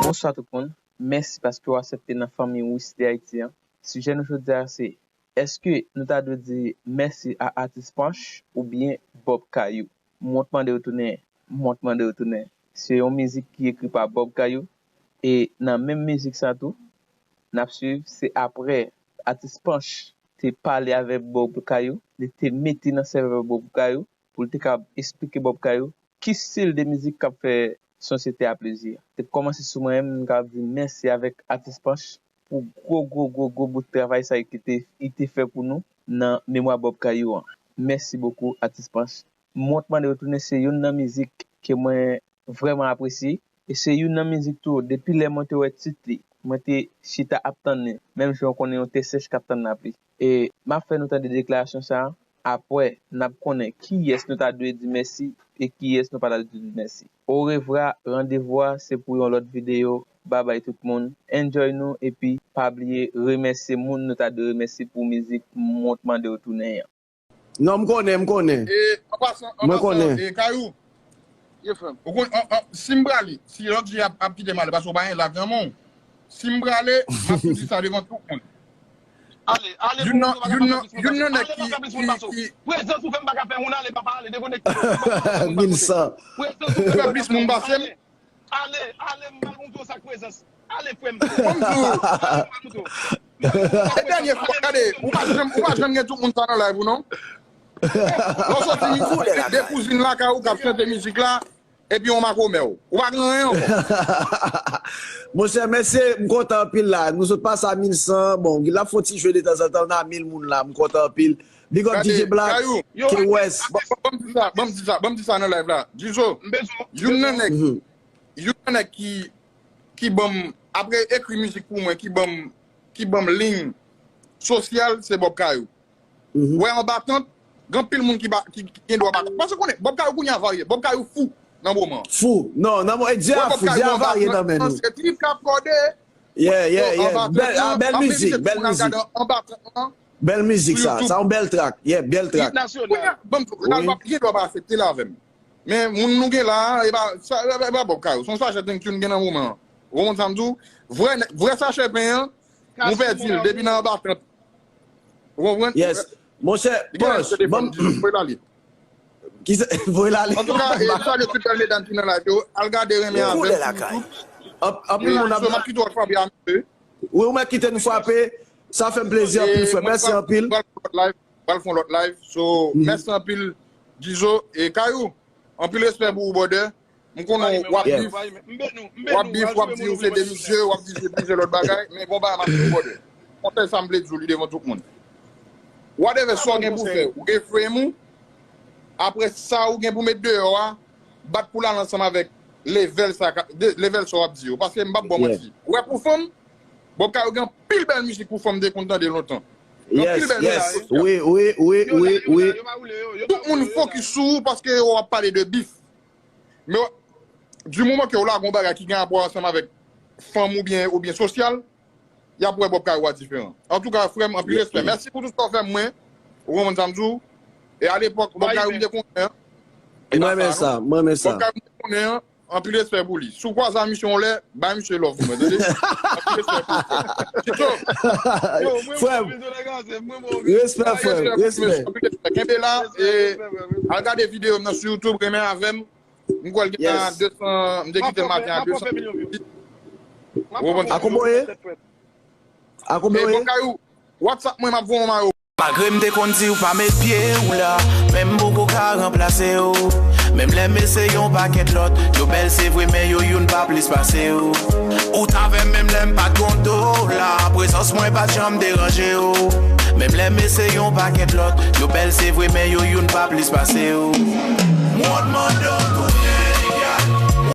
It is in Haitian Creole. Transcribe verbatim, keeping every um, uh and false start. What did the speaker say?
Bonswa tout moun. Mèsi paske w aksepte nan fanmi Wisly Haïti an. Sijè nou jodi a se, èske nou ta dwe di mèsi a atis Panch oubyen Bob Kayou? Mwen t mande w tounen, mwen t mande w tounen. Se yon mizik ki ekri pa Bob Kayou. E nan menm mizik sa tou, n ap swiv, se apre atis Panch te pale avèk Bob Kayou, li te mete nan sèvè Bob Kayou, pou l te ka esplike Bob Kayou ki stil de mizik k ap fè sosyete a plezi. Te kòmanse sou mwen menm, m ka di mèsi avèk atis Panch pou gwo, gwo, gwo, gwo bout travay sa ki te, li te fè pou nou nan memwa Bob Kayou an. Mèsi bokou, atis Panch. Mwen t mande w tounen se youn nan mizik ke mwen vrèman apresye. E se youn nan mizik tou, depi lè mwen te wè tit li, mwen te chita ap tann li, menm jan w konnen yon tè sèch k ap tann lapli. E m ap fè nou tande deklarasyon sa a, apre n ap konnen kiyès nou ta dwe di mèsi e kiyès nou pa ta dwe di mèsi. Orevwa, randevou a se pou yon lòt videyo. Babay tout moun, enjoy nou epi pa bliye remèsye moun nou ta dwe remèsye pou mizik Mwen t mande w tounen an. Non, m konnen, m konnen. E, an pasan, an Mwen pasan, konnen. E, Kayou, Ye, frè m. Ou konn, an, an, si m prale, si lòt je ap, ap kite m ale, paske w pa gen la nan men w. Si m prale, m ap di sa devan tout moun. Ale, ale, youn nan, youn nan, youn nan nèg ki, ki, ki prezans ou fè m pa ka fè moun ale, papa, ale, dekonekte. Mil san. Prezans ou fè plis moun pase m. Ale, ale, m pral montre w sa k prezans. Ale, frè m. Ban m di w. E dènye fwa, gade, ou pa janm, ou pa janm gen tout moun sa nan live ou non. Lè w soti, de kouzin lakay ou k ap chante mizik la, epi yon makomè w. Ou pa gen anyen ankò. Monchè, mesye, m kontan anpil la. Nou sot pase a mil san. Bon, l ap fè yon ti jwe detanzantan, nan mil moun la. M kontan anpil. Big up D J Black, Key West. Ban m di sa, ban m di sa, ban m di sa nan live la. Dizo, youn nan nèg, youn nan nèg ki, ki ban m, apre ekri mizik pou mwen, ki ban m, ki ban m liy sosyal, se Bob Kayou. Wè, anba tant, gen anpil moun ki, ba, ki, ki gen dwa ba tant. Paske konnen, Bob Kayou kounye a varye. Bob Kayou fou nan moman an. Fou. Non, nan moman, e Dye a fou, Dye a varye nan men nou. Se trip k ap kòde. Yeah, yeah, yeah. Bèl, ah, bèl mizik, bèl mizik. Anba tant lan. Bèl mizik sa. Sa yon bèl track. Yeah, bèl track. Kounye a, ban m tou, Alba gen dwa pa aksepte l avè m. Men moun nou gen la a, e pa, sa, e pa, e pa Bob Kayou. Se yon sachè thank you n gen nan moman an. Ou konprann sa m di w? Vrè, vrè sachè pen an, nou pèdi l depi nan anba tant. Ou konprann? Yes. Monchè, Panch, ban m voye l ale. Kisa, voye l ale. Antouka, e, salye tout bèl medam ki nan live yo. Al gade renmen avè m sou YouTube. Anpil moun ap, m ap kite w frape a mesye. Wi, ou mèt kite nou frape. Sa fè m plezi anpil, frè. Mèsi anpil. Pral fè yon lòt live, pral fè yon lòt live. So, mèsi anpil, Dizo. E Kayou, anpil respè pou ou, brother. M konnen w ap bif, w ap bif, w ap di ou se de misye, w ap di se plizyè lòt bagay, men gon bagay m ap di w, brother. Kontèks sa m vle di w li devan tout moun. Whatever sa w gen pou fè, ou gen frame ou, apre sa ou gen pou met deyò a, bat pou l al ansanm avèk level sa, level sa w ap di yo. Paske m p ap ba w manti. Ou wè pou fanm, Bob Kayou gen anpil bèl mizik pou fanm m te konn tande lontan. Gen anpil bèl mizik. Wi, wi, wi, wi, wi. Tout moun fokis sou ou paske w ap pale de bif. Men, di moman ke w lage yon bagay ki gen rapò ansanm avèk fanm oubyen, oubyen sosyal, y ap wè Bob Kayou a diferan. Antouka, frè m, anpil respè. Mèsi pou tout sa w fè mwen. Ou konprann sa m di w? E alepòk, Bob Kayou m te konnen an. M renmen sa, m renmen sa. Bob Kayou m te konnen an, anpil respè pou li. Si w kwaze a misye yon lè, bay misye love pou mwen, tande? Anpil respè pou ou, frè. Tito. Frè m. Respè, frè m. Respè. Anpil respè. Kenbe la, e al gade videyo m nan sou YouTube, renmen avè m. M kwè l gen a de san, m te kite l maten a de san. Ou konprann sa? A konbyen w ye? A konbyen w ye? Bon, Kayou, WhatsApp mwen, m ap voye yon mayo. Malgre m te konn di w pa met pye w la, men m poko ka ranplase w. Menm lè m eseye yon pakèt lòt, yo bèl se vre, men yo youn pa plis pase w. Ou t avè m menm lè m pa t gon dola, prezans mwen pa t janm deranje w. Menm lè m eseye yon pakèt lòt, yo bèl se vre, men yo youn pa plis pase w. Mwen mande w tounen.